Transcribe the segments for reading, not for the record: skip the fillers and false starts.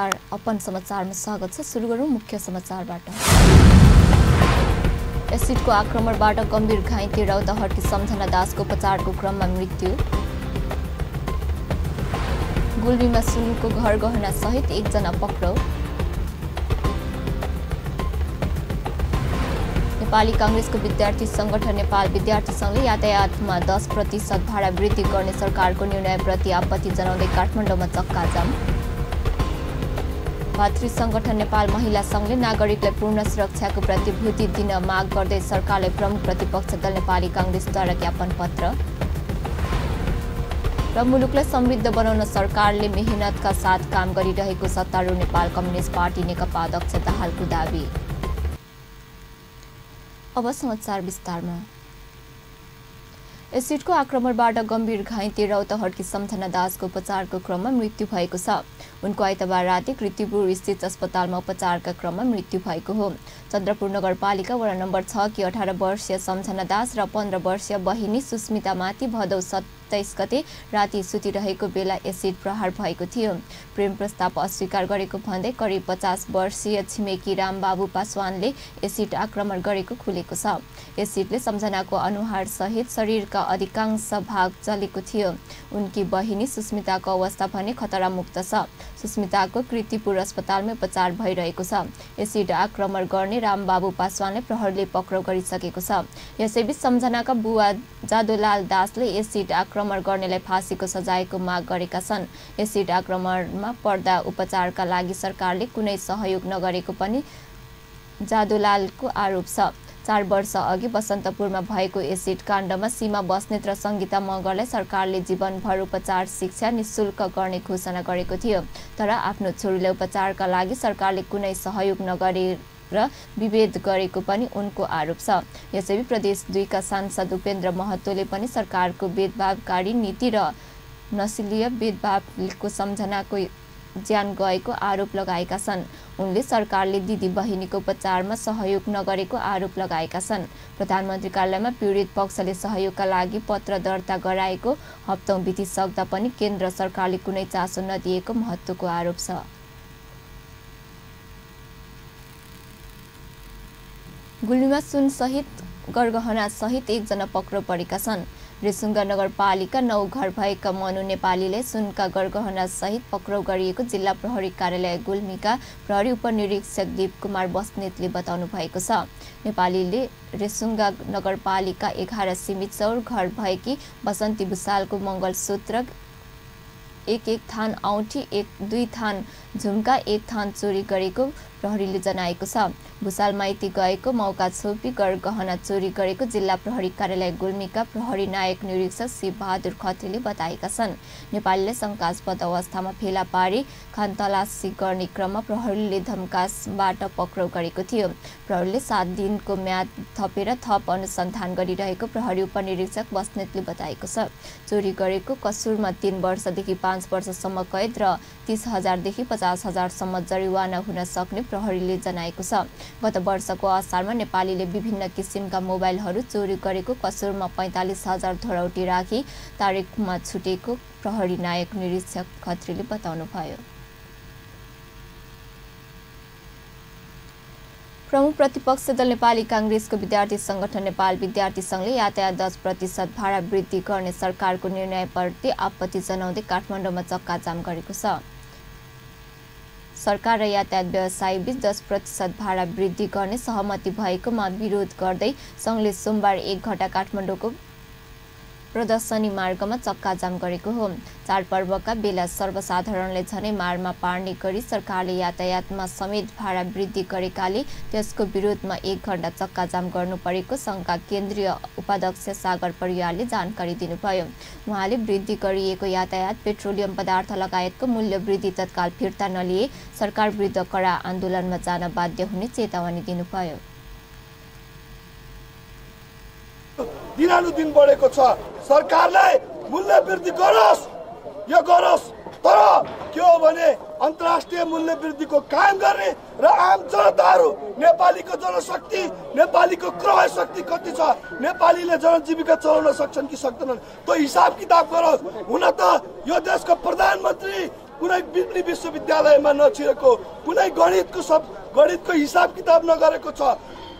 नमस्कार, अपन समाचारमा स्वागत छ। सुरु गरौँ मुख्य समाचारबाट। एसिडको आक्रमणबाट गम्भीर घाइते रौतहटकी सम्झना दासको उपचारको क्रममा मृत्यु। गुल्मीमा सुनको घर गहना सहित एकजना पक्राउ। नेपाली कांग्रेसको विद्यार्थी संगठन नेपाल विद्यार्थी संघले यातायातमा 10% भाडा वृद्धि गर्ने सरकारको निर्णयप्रति आपत्ति जनाउँदै काठमाडौँमा चक्काजाम। भातृ संगठन नेपाल महिला संघले नागरिकलाई पूर्ण सुरक्षाको प्रतिभूति दिन माग गर्दै सरकारले प्रमुख प्रतिपक्ष दल नेपाली कांग्रेसद्वारा ज्ञापन पत्र। र मुलुकलाई समृद्ध बनाउन सरकारले मेहनतका साथ काम गरिरहेको सत्तारूढ नेपाल कम्युनिस्ट पार्टी नेकपा अध्यक्ष दाहालको दाबी। अब समाचार विस्तारमा। एसिडको आक्रमणबाट गम्भीर घाइते रौतहटकी सम्झना दासको उपचारको क्रममा मृत्यु भएको छ। उनको आइतबार राति कीर्तिपुर स्थित अस्पतालमा उपचारका क्रममा मृत्यु भएको हो। चन्द्रपुर नगरपालिका वडा नम्बर 6 की 18 वर्षीय सम्झना दास र 15 वर्षीय बहिनी सुस्मिता माथि भदौ 27 गते राति सुतिरहेको बेला एसिड प्रहार भएको थियो। प्रेम प्रस्ताव अस्वीकार गरेको भन्दै करिब 50 वर्षीय छिमेकी रामबाबु पासवानले एसिड आक्रमण गरेको खुलेको छ। एसिडले सम्झनाको अनुहार सहित शरीरका अधिकांश भाग जलेको थियो। उनकी बहिनी सुस्मिताको अवस्था भने खतरामुक्त छ। सुस्मिताको कीर्तिपुर अस्पतालमा उपचार भइरहेको छ। एसिड आक्रमण गर्ने रामबाबु पासवानले प्रहरीले पक्राउ गरिसकेको छ। यसैबीच सम्झनाका बुवा जादुलाल दासले एसिड आक्रमण गर्नेलाई फाँसीको सजायको माग गरेका छन्। एसिड आक्रमणमा पर्दा उपचारका लागि सरकारले कुनै सहयोग नगरेको पनि जादुलालको आरोप छ। 4 वर्ष अघि बसन्तपुरमा भएको एसिड काण्डमा सीमा बस्नेत र सङ्गीता मगरलाई सरकारले जीवनभर उपचार शिक्षा निशुल्क गर्ने घोषणा गरेको थियो। तर आफ्नो छोरीलाई उपचारका लागि सरकारले कुनै सहयोग नगरेर विभेद गरेको पनि उनको आरोप छ। यसैबीच प्रदेश 2 का सांसद उपेन्द्र महतोले पनि सरकारको भेदभावकारी नीति र नस्लीय भेदभावको सम्झनाको ज्यान गएको आरोप लगाएका छन्। उनले सरकारले दिदी बहिनीको उपचारमा सहयोग नगरेको आरोप लगाएका छन्। प्रधानमन्त्री कार्यालयमा पीडित पक्षले सहयोगका लागि पत्र दर्ता गराएको हप्तौं बितिसक्दा पनि केन्द्र सरकारले कुनै चासो नदिएको महत्त्वको आरोप छ। गुल्मीमा सुन सहित गरगहना सहित एकजना पक्राउ परेका छन्। रेसुङ्गा नगरपालिका 9 घर भएका मनु नेपालीले सुनका गरगहना सहित पक्राउ गरिएको जिल्ला प्रहरी कार्यालय गुल्मीका प्रहरी उपनिरीक्षक दीप कुमार बस्नेतले बताउनु भएको छ। नेपालीले रेसुङ्गा नगरपालिका 11 सिमिचौर घर भएकी बसन्ती भुसालको मङ्गलसूत्र 1 थान औँठी 2 थान झुम्का 1 थान चोरी गरेको प्रहरीले जनाएको छ। भुसाल माइती गएको मौका छोपी गरगहना चोरी गरेको जिल्ला प्रहरी कार्यालय गुल्मीका प्रहरी नायक निरीक्षक शिव बहादुर खत्रीले बताएका छन्। नेपालीले शङ्कास्पद अवस्थामा फेला पारी खानतलासी गर्ने क्रममा प्रहरीले धमकासबाट पक्राउ गरेको थियो। प्रहरीले 7 दिनको म्याद थपेर थप अनुसन्धान गरिरहेको प्रहरी उपनिरीक्षक बस्नेतले बताएको छ। चोरी गरेको कसुरमा 3 वर्षदेखि 5 वर्षसम्म कैद र 30,000 देखि 50,000 सम्म जरिवाना हुन सक्ने प्रहरीले जनाएको छ। गत वर्षको असारमा नेपालीले विभिन्न किसिमका मोबाइलहरू चोरी गरेको कसुरमा 45,000 धरौटी राखी तारिखमा छुटेको प्रहरी नायक निरीक्षक खत्रीले बताउनुभयो। प्रमुख प्रतिपक्ष दल नेपाली कांग्रेसको विद्यार्थी संगठन नेपाल विद्यार्थी संघले यातायात 10% भाडा वृद्धि गर्ने सरकारको निर्णयप्रति आपत्ति जनाउँदै काठमाडौँमा चक्काजाम गरेको छ। सरकार र यातायात व्यवसायी बीच 10% भाडा वृद्धि गर्ने सहमति भएकोमा विरोध गर्दै संघले सोमबार 1 घण्टा काठमाडौँको प्रदर्शनी मार्गमा चक्काजाम गरेको हो। चाडपर्वका बेला सर्वसाधारणले झनै मारमा पार्ने गरी सरकारले यातायातमा समेत भाडा वृद्धि गरेकाले त्यसको विरोधमा 1 घण्टा चक्काजाम गर्नु परेको संघका केन्द्रीय उपाध्यक्ष सागर परियारले जानकारी दिनुभयो। उहाँले वृद्धि गरिएको यातायात पेट्रोलियम पदार्थ लगायतको मूल्य वृद्धि तत्काल फिर्ता नलिए सरकार विरुद्ध कडा आन्दोलनमा जान बाध्य हुने चेतावनी दिनुभयो। दिनानुदिन बढेको छ। सरकारले मूल्य वृद्धि गरोस्, यो गरोस्, तर के हो भने अन्तर्राष्ट्रिय मूल्य वृद्धिको कायम गर्ने र आम जनताहरू नेपालीको जनशक्ति नेपालीको क्रय शक्ति कति छ, नेपालीले जनजीविका चलाउन सक्छन् कि सक्दैनन् त्यो हिसाब किताब गरोस्। हुन त यो देशको प्रधानमन्त्री कुनै बिक्री विश्वविद्यालयमा नछिरेको, कुनै गणितको हिसाब किताब नगरेको छ।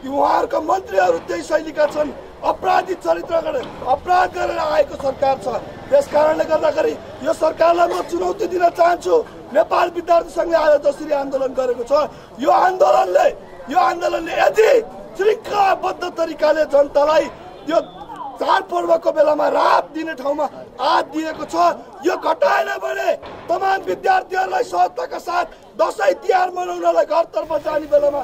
उहाँहरूका मन्त्रीहरू त्यही शैलीका छन्। अपराधी चरित्र गरेर अपराध गरेर आएको सरकार छ। त्यस कारणले गर्दाखेरि यो सरकारलाई म चुनौती दिन चाहन्छु। नेपाल विद्यार्थी सङ्घले आज जसरी आन्दोलन गरेको छ, यो आन्दोलनले यदि श्रृङ्खलाबद्ध तरिकाले जनतालाई यो चाडपर्वको बेलामा राहत दिने ठाउँमा आद दिएको छ, यो घटाएन भने तमाम विद्यार्थीहरूलाई सहजताका साथ दसैँ तिहार मनाउनलाई घरतर्फ जाने बेलामा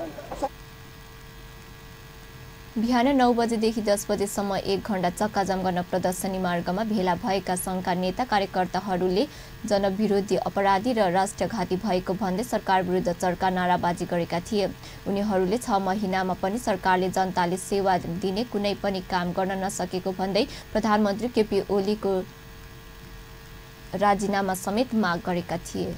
बिहान 9 बजेदेखि 10 बजेसम्म 1 घण्टा चक्काजाम गर्न प्रदर्शनी मार्गमा भेला भएका सङ्घका नेता कार्यकर्ताहरूले जनविरोधी अपराधी र राष्ट्रघाती भएको भन्दै सरकार विरुद्ध चर्का नाराबाजी गरेका थिए। उनीहरूले 6 महिनामा पनि सरकारले जनताले सेवा दिने कुनै पनि काम गर्न नसकेको भन्दै प्रधानमन्त्री केपी ओलीको राजीनामा समेत माग गरेका थिए।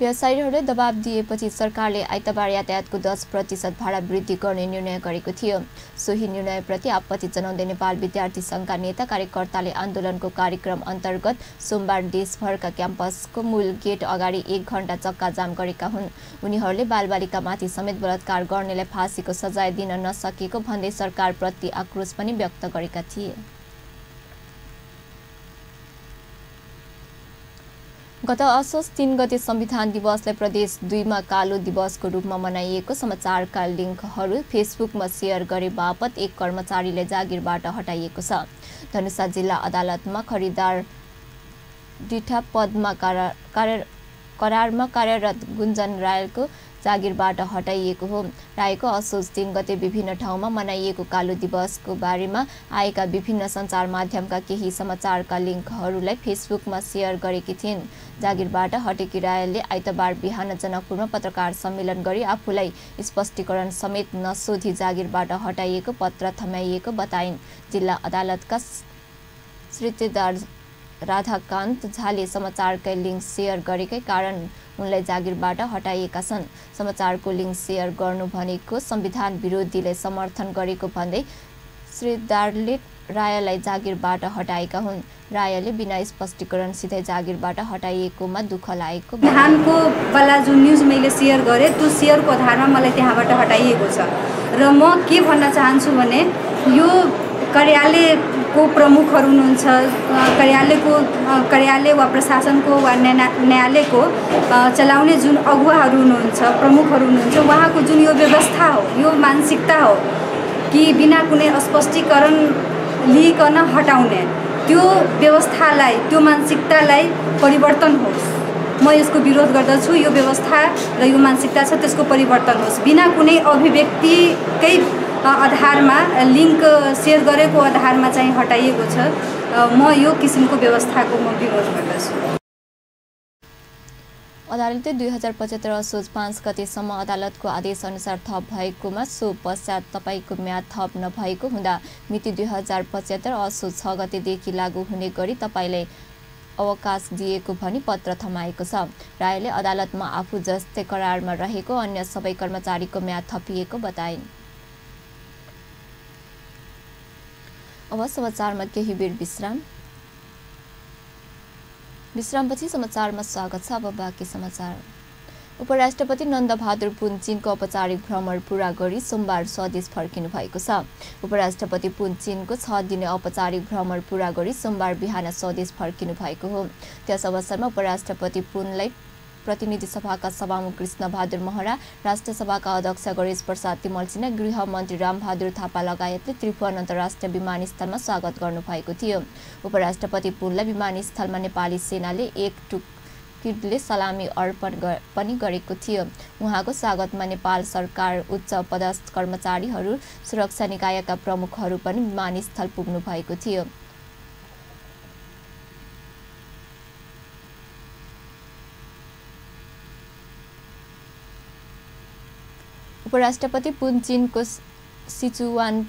व्यवसायीहरूले दबाब दिएपछि सरकारले आइतबार यातायातको 10% भाडा वृद्धि गर्ने निर्णय गरेको थियो। सोही निर्णयप्रति आपत्ति जनाउँदै नेपाल विद्यार्थी सङ्घका नेता कार्यकर्ताले आन्दोलनको कार्यक्रम अन्तर्गत सोमबार देशभरका क्याम्पसको मूल गेट अगाडि 1 घण्टा चक्काजाम गरेका हुन्। उनीहरूले बालबालिकामाथि समेत बलात्कार गर्नेलाई फाँसीको सजाय दिन नसकेको भन्दै सरकारप्रति आक्रोश पनि व्यक्त गरेका थिए। गत असोज 3 गते संविधान दिवसलाई प्रदेश 2 मा कालो दिवसको रूपमा मनाइएको समाचारका लिङ्कहरू फेसबुकमा शेयर गरे बापत एक कर्मचारीलाई जागिरबाट हटाइएको छ। धनुषा जिल्ला अदालतमा खरिदार डिठा पदमा करारमा कार्यरत गुन्जन रायलको जागिरबाट हटाइएको हो। रायको असोज 3 गते विभिन्न ठाउँमा मनाइएको कालो दिवसको बारेमा आएका विभिन्न सञ्चार माध्यमका केही समाचारका लिङ्कहरूलाई फेसबुकमा शेयर गरेकी थिइन्। जागिरबाट हटेकी रायलले आइतबार बिहान जनकपुरमा पत्रकार सम्मेलन गरी आफूलाई स्पष्टीकरण समेत नसोधी जागिरबाट हटाइएको पत्र थमाइएको बताइन्। जिल्ला अदालतका श्रीतेदार राधाकान्त झाले समाचारकै लिङ्क शेयर गरेकै कारण उनलाई जागिरबाट हटाइएका छन्। समाचारको लिङ्क शेयर गर्नु भनेको संविधान विरोधीले समर्थन गरेको भन्दै श्रीदारले रायलाई जागिरबाट हटाएका हुन्। रायले बिना स्पष्टीकरण सिधै जागिरबाट हटाइएकोमा दुःख लागेको बिहानको वाला जुन न्युज मैले शेयर गरेँ त्यो शेयरको आधारमा मलाई त्यहाँबाट हटाइएको छ र म के भन्न चाहन्छु भने यो कार्यालयको प्रमुखहरू हुनुहुन्छ, कार्यालय वा प्रशासनको वा न्यायालयको चलाउने जुन अगुवाहरू हुनुहुन्छ, प्रमुखहरू हुनुहुन्छ, उहाँको जुन यो व्यवस्था हो, यो मानसिकता हो कि बिना कुनै स्पष्टीकरण लिइकन हटाउने, त्यो व्यवस्थालाई, त्यो मानसिकतालाई परिवर्तन होस्। म यसको विरोध गर्दछु। यो व्यवस्था र यो मानसिकता छ त्यसको परिवर्तन होस्। बिना कुनै अभिव्यक्तिकै आधारमा लिङ्क शेयर गरेको आधारमा चाहिँ हटाइएको छ। म यो किसिमको व्यवस्थाको म विरोध गर्दछु। अदालतले 2075 असोज 5 गतेसम्म अदालतको आदेश अनुसार थप भएकोमा सो पश्चात तपाईँको म्याद थप नभएको हुँदा मिति 2075 असोज 6 गतेदेखि लागू हुने गरी तपाईँलाई अवकाश दिएको भनी पत्र थमाएको छ। रायले अदालतमा आफू जस्तै करारमा रहेको अन्य सबै कर्मचारीको म्याद थपिएको बताइन्। अब समाचारमा केही बेर विश्रामपछि समाचारमा स्वागत छ। अब बाँकी समाचार। उपराष्ट्रपति नन्दबहादुर पुन चीनको औपचारिक भ्रमण पूरा गरी सोमबार स्वदेश फर्किनु भएको छ। उपराष्ट्रपति पुन चीनको 6 दिने औपचारिक भ्रमण पूरा गरी सोमबार बिहान स्वदेश फर्किनु भएको हो। त्यस अवसरमा उपराष्ट्रपति पुनलाई प्रतिनिधि सभाका सभामुख कृष्णबहादुर महरा, राष्ट्रसभाका अध्यक्ष गणेश प्रसाद तिमलसिंह, गृहमन्त्री रामबहादुर थापा लगायतले त्रिभुवन अन्तर्राष्ट्रिय विमानस्थलमा स्वागत गर्नुभएको थियो। उपराष्ट्रपति पुनलाई विमानस्थलमा नेपाली सेनाले एक टुकडीले सलामी अर्पण पनि गरेको थियो। उहाँको स्वागतमा नेपाल सरकार उच्च पदस्थ कर्मचारीहरू, सुरक्षा निकायका प्रमुखहरू पनि विमानस्थल पुग्नु भएको थियो। उपराष्ट्रपति पुन चीनको सिचुवान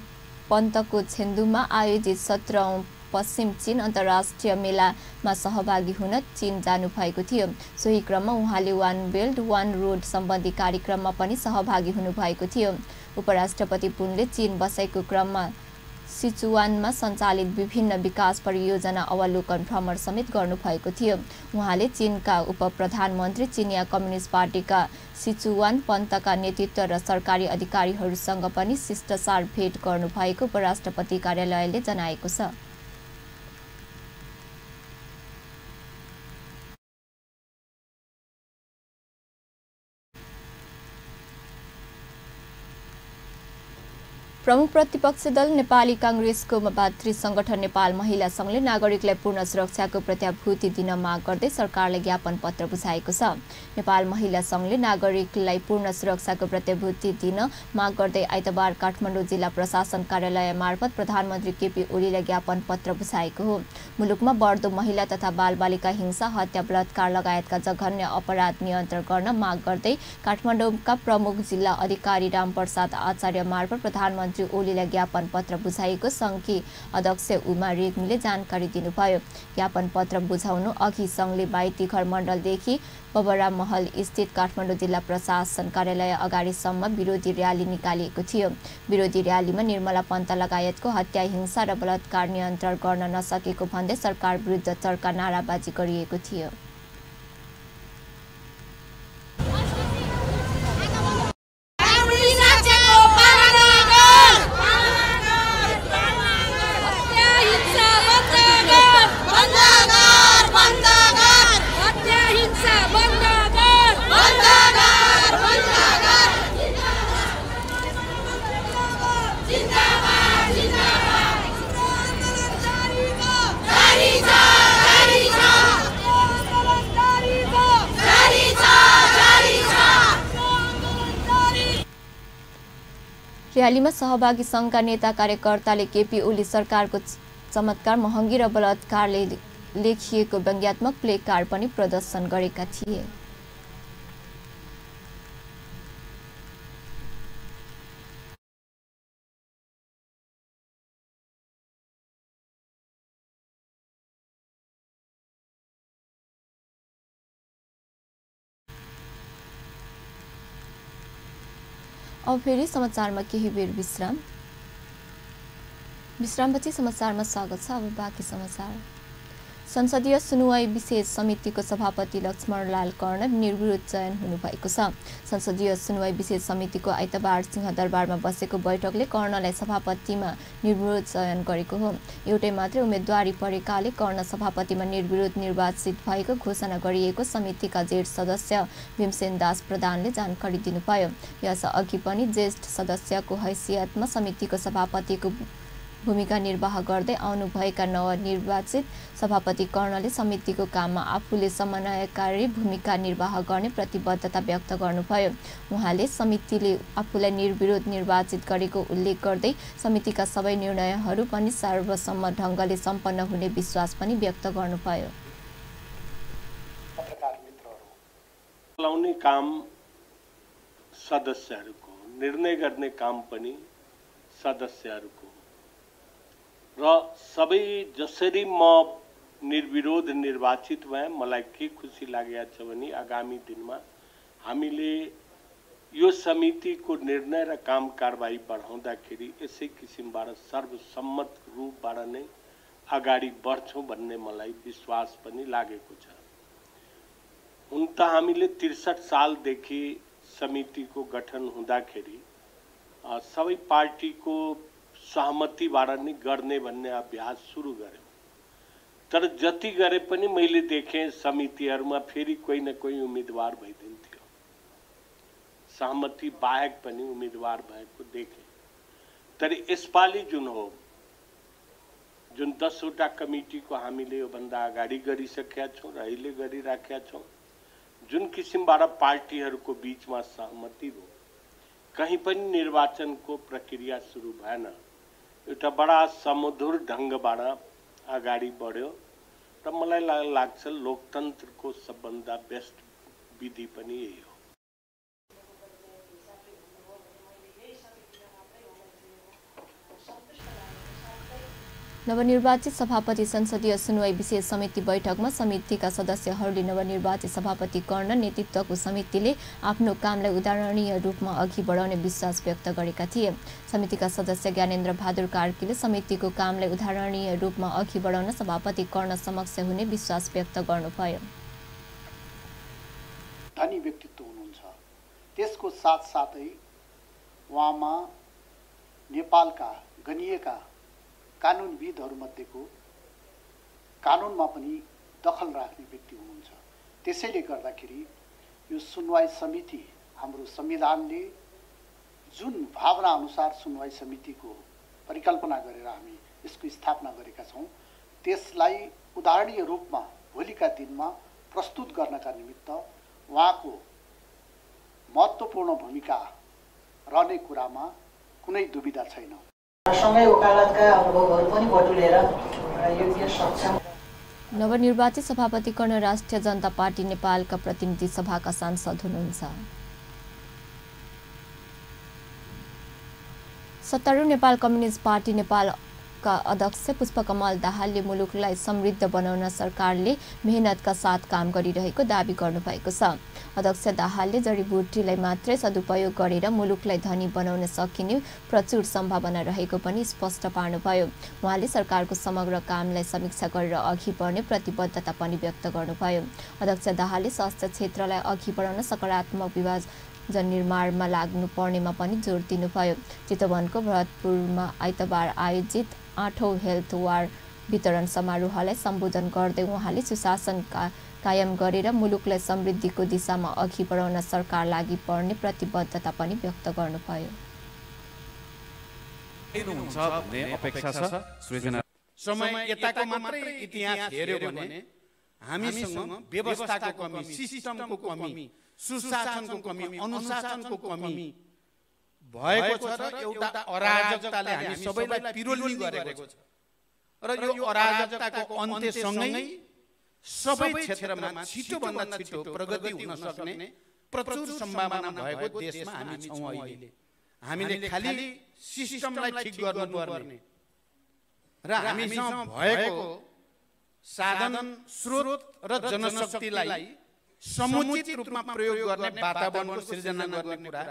पन्तको छेन्दुमा आयोजित 17औं पश्चिम चीन अन्तर्राष्ट्रिय मेलामा सहभागी हुन चीन जानुभएको थियो। सोही क्रममा उहाँले वान बेल्ट वान रोड सम्बन्धी कार्यक्रममा पनि सहभागी हुनुभएको थियो। उपराष्ट्रपति पुनले चीन बसेको क्रममा सिचुवानमा सञ्चालित विभिन्न विकास परियोजना अवलोकन भ्रमण समेत गर्नुभएको थियो। उहाँले चीनका उपप्रधानमन्त्री चिनिया कम्युनिस्ट पार्टीका सिचुवान पन्तका नेतृत्व र सरकारी अधिकारीहरूसँग पनि शिष्टाचार भेट गर्नुभएको उपराष्ट्रपति कार्यालयले जनाएको छ। प्रमुख प्रतिपक्षी दल नेपाली कांग्रेसको भातृ संगठन नेपाल महिला संघले नागरिकलाई पूर्ण सुरक्षाको प्रत्याभूति दिन माग गर्दै सरकारले ज्ञापन पत्र बुझाएको छ। नेपाल महिला संघले नागरिकलाई पूर्ण सुरक्षाको प्रत्याभूति दिन माग गर्दै आइतबार काठमाडौँ जिल्ला प्रशासन कार्यालय मार्फत प्रधानमन्त्री केपी ओलीलाई ज्ञापन पत्र बुझाएको हो। मुलुकमा बढ्दो महिला तथा बालबालिका हिंसा, हत्या, बलात्कार लगायतका जघन्य अपराध नियन्त्रण गर्न माग गर्दै काठमाडौँका प्रमुख जिल्ला अधिकारी रामप्रसाद आचार्य मार्फत प्रधानमन्त्री ओलीलाई ज्ञापन पत्र बुझाएको संघकी अध्यक्ष उमा रेग्मीले जानकारी दिनुभयो। ज्ञापन पत्र बुझाउनु अघि संघले बाइतीघर मण्डलदेखि बबरा महल स्थित काठमाडौँ जिल्ला प्रशासन कार्यालय अगाडिसम्म विरोधी र्याली निकालिएको थियो। विरोधी र्यालीमा निर्मला पन्त लगायतको हत्या, हिंसा र बलात्कार नियन्त्रण गर्न नसकेको भन्दै सरकार विरुद्ध चर्का नाराबाजी गरिएको थियो। र्यालीमा सहभागी संघका नेता कार्यकर्ताले केपी ओली सरकारको चमत्कार, महँगी र बलात्कारले लेखिएको व्यङ्ग्यात्मक प्ले कार्ड पनि प्रदर्शन गरेका थिए। अब फेरि समाचारमा केही बेर विश्रामपछि समाचारमा स्वागत छ। अब बाँकी समाचार। संसदीय सुनवाई विशेष समितिको सभापति लक्ष्मणलाल कर्ण निर्विरोध चयन हुनुभएको छ। संसदीय सुनवाई विशेष समितिको आइतबार सिंहदरबारमा बसेको बैठकले कर्णलाई सभापतिमा निर्विरोध चयन गरेको हो। एउटै मात्रै उम्मेदवारी परेकाले कर्ण सभापतिमा निर्विरोध निर्वाचित भएको घोषणा गरिएको समितिका ज्येष्ठ सदस्य भीमसेन दास प्रधानले जानकारी दिनुभयो। यसअघि पनि ज्येष्ठ सदस्यको हैसियतमा समितिको सभापतिको भूमिका निर्वाह गर्दै आउनुभएका नवनिर्वाचित सभापति कर्णले समितिको काममा आफूले समन्वयकारी भूमिका निर्वाह गर्ने प्रतिबद्धता व्यक्त गर्नुभयो। उहाँले समितिले आफूलाई निर्विरोध निर्वाचित गरेको उल्लेख गर्दै समितिका सबै निर्णयहरू पनि सर्वसम्मत ढङ्गले सम्पन्न हुने विश्वास पनि व्यक्त गर्नुभयो। पत्रकार मित्रहरू, चलाउने काम सदस्यहरूको, निर्णय गर्ने काम पनि सदस्यहरूको र सबै जसरी म निर्विरोध निर्वाचित भएँ, मलाई के खुसी लागेको छ भने आगामी दिनमा हामीले यो समितिको निर्णय र काम कारबाही बढाउँदाखेरि यसै किसिमबाट सर्वसम्मत रूपबाट नै अगाडि बढ्छौँ भन्ने मलाई विश्वास पनि लागेको छ। हुन त हामीले 63 सालदेखि समितिको गठन हुँदाखेरि सबै पार्टीको सहमतिबाट नै गर्ने भन्ने अभ्यास सुरु गर्यो। तर जति गरे पनि मैले देखेँ समितिहरूमा फेरि कोही न कोही उम्मेदवार भइदिन्थ्यो, सहमति बाहेक पनि उम्मेदवार भएको देखेँ। तर यसपालि जुन 10वटा कमिटीको हामीले योभन्दा अगाडि गरिसकेका छौँ र अहिले गरिराखेका छौँ, जुन किसिमबाट पार्टीहरूको बीचमा सहमति भयो, कहीँ पनि निर्वाचनको प्रक्रिया सुरु भएन। एउटा बडा सुमधुर ढङ्गबाट अगाडि बढ्यो र मलाई लाग्छ लोकतन्त्रको सबभन्दा बेस्ट विधि पनि यही हो। नवनिर्वाचित सभापति संसदीय सुनवाई विशेष समिति बैठकमा समितिका सदस्यहरूले नवनिर्वाचित सभापति कर्ण नेतृत्वको समितिले आफ्नो कामलाई उदाहरणीय रूपमा अघि बढाउने विश्वास व्यक्त गरेका थिए। समितिका सदस्य ज्ञानेन्द्र बहादुर कार्कीले समितिको कामलाई उदाहरणीय रूपमा अघि बढाउन सभापति कर्ण समक्ष हुने विश्वास व्यक्त गर्नुभयो। धनी व्यक्तित्व हुनुहुन्छ, त्यसको साथसाथै उहाँमा नेपालका गनिएका कानुनविदहरूमध्येको कानुनमा पनि दखल राख्ने व्यक्ति हुनुहुन्छ। त्यसैले गर्दाखेरि यो सुनवाई समिति हाम्रो संविधानले जुन भावना अनुसार सुनवाई समितिको परिकल्पना गरेर हामी यसको स्थापना गरेका छौँ, त्यसलाई उदाहरणीय रूपमा भोलिका दिनमा प्रस्तुत गर्नका निमित्त उहाँको महत्त्वपूर्ण भूमिका रहने कुरामा कुनै दुविधा छैन। सँगै वकालतका अनुभवहरू पनि बटुलेर योग्य सक्षम। नवनिर्वाचित सभापति कर्ण राष्ट्रिय जनता पार्टी नेपालका प्रतिनिधि सभाका सांसद हुनुहुन्छ। सत्तारूढ नेपाल कम्युनिस्ट पार्टी नेपालका अध्यक्ष पुष्पकमल दाहालले मुलुकलाई समृद्ध बनाउन सरकारले मेहनतका साथ काम गरिरहेको दाबी गर्नुभएको छ। अध्यक्ष दाहालले जडीबुटीलाई मात्रै सदुपयोग गरेर मुलुकलाई धनी बनाउन सकिने प्रचुर सम्भावना रहेको पनि स्पष्ट पार्नुभयो। उहाँले सरकारको समग्र कामलाई समीक्षा गरेर अघि बढ्ने प्रतिबद्धता पनि व्यक्त गर्नुभयो। अध्यक्ष दाहालले स्वास्थ्य क्षेत्रलाई अघि बढाउन सकारात्मक विभाजन निर्माणमा लाग्नुपर्नेमा पनि जोड दिनुभयो। चितवनको भरतपुरमा आइतबार आयोजित 8औं हेल्थ वार वितरण समारोहलाई सम्बोधन गर्दै उहाँले सुशासन कायम गरेर मुलुकलाई समृद्धिको दिशामा अघि बढाउन सरकार लागि पर्ने प्रतिबद्धता पनि व्यक्त गर्नुभयो। समय यताको मात्रै इतिहास हेर्यो भने हामीसँग व्यवस्थाको कमी, सिस्टमको कमी, सुशासनको कमी, अनुशासनको कमी भएको छ र एउटा अराजकताले हामी सबैलाई पिरोल्ने गरेको छ र यो अराजकताको अन्त्यसँगै सबै क्षेत्रमा छिटोभन्दा छिटो प्रगति हुन सक्ने प्रचुर सम्भावना भएको देशमा हामी छौँ। अहिले हामीले खालि सिस्टमलाई ठिक गर्नुपर्ने र हामीसँग भएको साधन स्रोत र जनशक्तिलाई समुचित रूपमा प्रयोग गर्ने वातावरणको सृजना गर्ने कुरा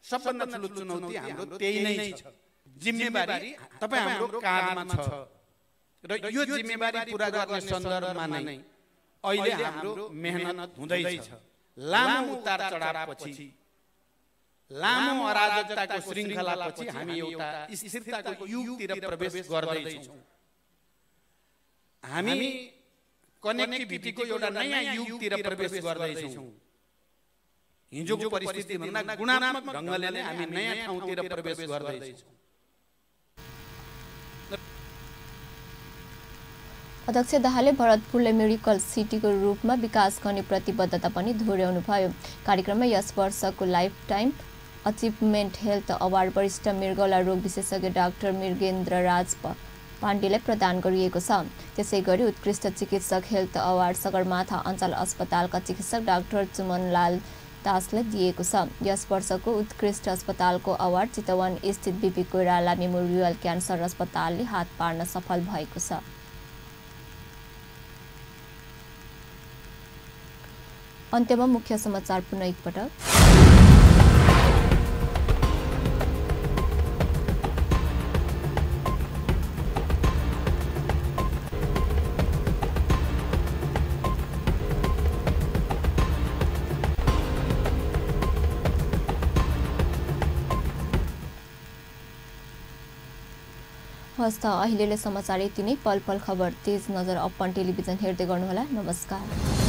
सबभन्दा ठुलो चुनौती हाम्रो त्यही नै छ। जिम्मेवारी तपाईँ हाम्रो काँधमा छ र यो जिम्मेवारी पूरा गर्ने सन्दर्भमा नै अहिले हाम्रो मेहनत हुँदैछ। लामो उतार चढावपछि, लामो अराजकताको श्रृङ्खलापछि हामी एउटा स्थिरताको युगतिर प्रवेश गर्दैछौँ। हामी कनेक्टिभिटीको एउटा नयाँ युगतिर प्रवेश गर्दैछौँ। हिजोको परिस्थितिभन्दा गुणात्मक ढङ्गले नै हामी नयाँ ठाउँतिर प्रवेश गर्दैछौँ। अध्यक्ष दाहालले भरतपुरलाई मेडिकल सिटीको रूपमा विकास गर्ने प्रतिबद्धता पनि दोहोर्याउनुभयो। कार्यक्रममा यस वर्षको life time achievement health award वरिष्ठ मृगौला रोग विशेषज्ञ डाक्टर मृगेन्द्र राज पाण्डेलाई प्रदान गरिएको छ। त्यसैगरी उत्कृष्ट चिकित्सक हेल्थ अवार्ड सगरमाथा अञ्चल अस्पतालका चिकित्सक डाक्टर चुमनलाल दासलाई दिएको छ। यस वर्षको उत्कृष्ट अस्पतालको अवार्ड चितवन स्थित बीपी कोइराला मेमोरियल क्यान्सर अस्पतालले हात पार्न सफल भएको छ। अन्त्यमा मुख्य समाचार पुनः एकपटक। हस्त अहिलेले समाचार यति नै। पल पल खबर तेज नजर अपन टेलिभिजन हेर्दै गर्नुहोला। नमस्कार।